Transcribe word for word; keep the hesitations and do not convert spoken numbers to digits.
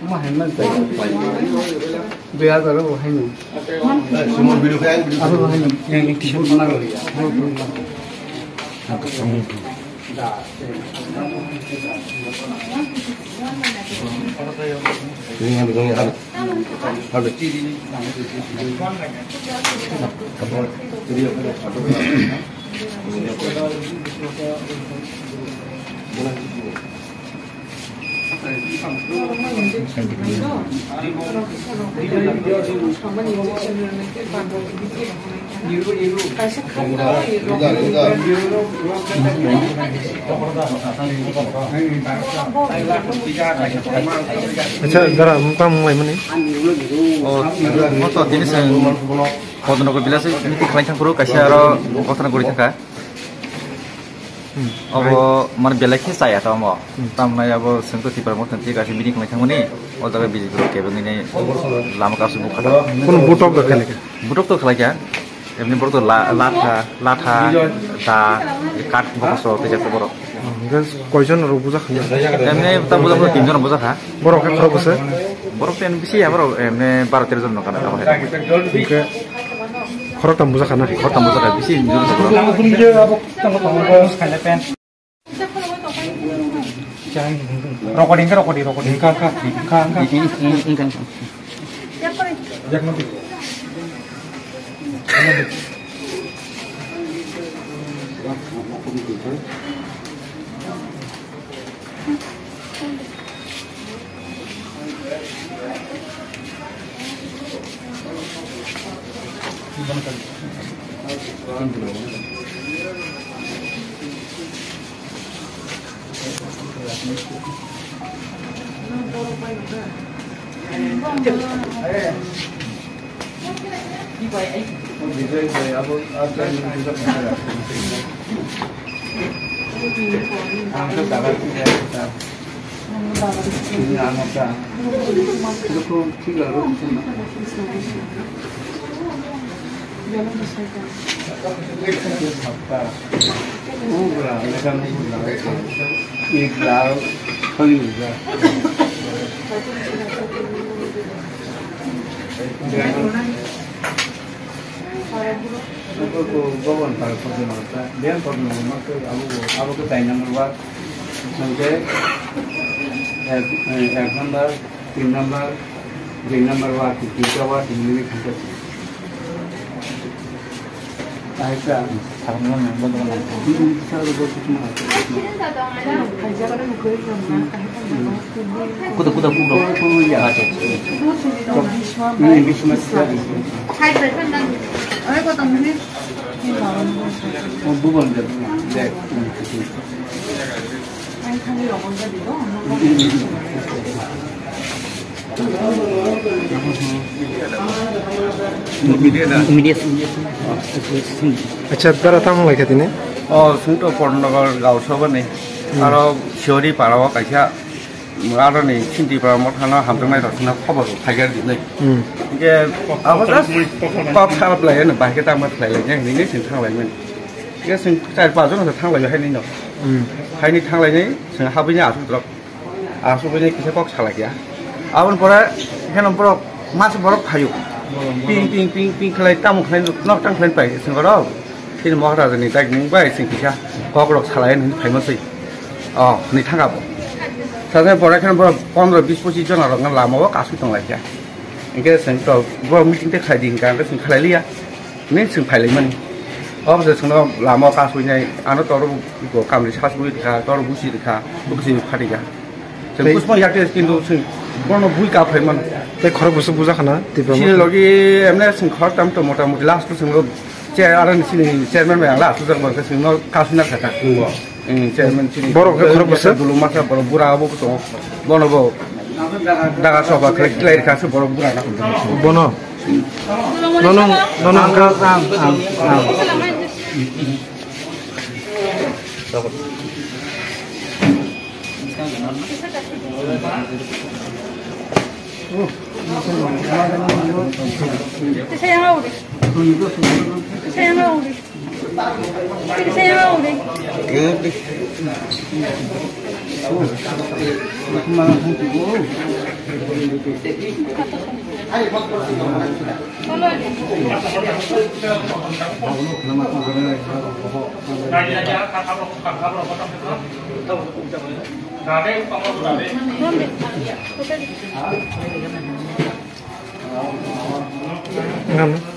Uma hai man. Dui hajar o hai no. Abo hai no. Acha, dara, mukang mung laimani. O, moto tini chwng Kodonogor village meeting khlai thang phuru kaisa aro gotona guri thangkha. Abo mane belai khe chaya tamo. Tamnai abo chwng to Tipra Motha twi kaisa meeting khlai thangmani. O jaga B J P rok kebengwi nai lama kasu bukha. Kono butok da khaini kha? Butok to khlai kha. Emni borok to la-, latha, latha, da, kat bokoso tei jak borok. Hwnkhe koijon rok bujakha? Emni ta bujakha, tin jon bujakha. Borok khe khorok bwswk? Borok ten bisi ya, borok emni baro tero jon nokha na. Hwnkhe khorok tam bujakha na? Khorok tam bujakha, bisi juru borok. Rokodi, rokodi, rokodi. Engka, engka, engka, engka. Bhaban para photo nangkha, biyan photo nangkha, abo, abo khe tai number ward, hwnkhe ek, ek number, tin number, dui number ward, tinta ward, tinta ward. Kuda, kuda, kuda. Acha, acha. Media, media. Acha, dara tamo lai kha tini? O, chwng to Pornogor Gaon Sabha ni. Hmm. Aro Siori para o kaisa, aro ni Shinti para mo thana hamjaknai rok thana khobor phaigar di nai. Hmm. Hingke abo just kok salap lai no, bahai khe tamo khlai lai nai, hini chwng thang lai mani. Hingke chwng char pas jon thang lai hai ni no. Hmm. Hai ni thang lai nai, chwng habwi ni asuk drop. Asuk bini kisa kok salai ya. Aboni pore, ekheno borok, mas borok phaio. Ping, ping, ping, ping khlai, tamo khlai, nok tang khlai pai, sengorok. Chini Maharaja ni dai nung bai, sing kisa, kok rok salai, nung phaima sui. Oh, ni thanga bo. Sajai pore ekheno borok pondro, bis, pochis jona rok lama o kasui tong lai ya. Hingke seng to, borok meeting te khlai di, hingka, hingke seng khlai liya. Hwnwi chwng phailaimani. Obo se chwngno lama o kasui nai, ano toro bo kamri sasui rwkha, toro busi rwkha, bo kwchwi phatikha. Chwng tei busi phano yakte kintu chwng bono bui ka phaimano. Tei khorok bwswk bujakha na Tipra Chini Motha? Logi emne chwng khorok tam to mota moti last o chwngno chair aroni chini chairman bai ang last o chwngno kasui na thaka. Nungo. Chairman chini. Borok khe khorok bwswk? Dulu masa borok bura abo tongo. Bono bo daga soba khlai khlai rikha se borok bura na. Bono? Nono, nono ang, ang, ang, ang. Sayang, Sayang, Sayang. Ngam.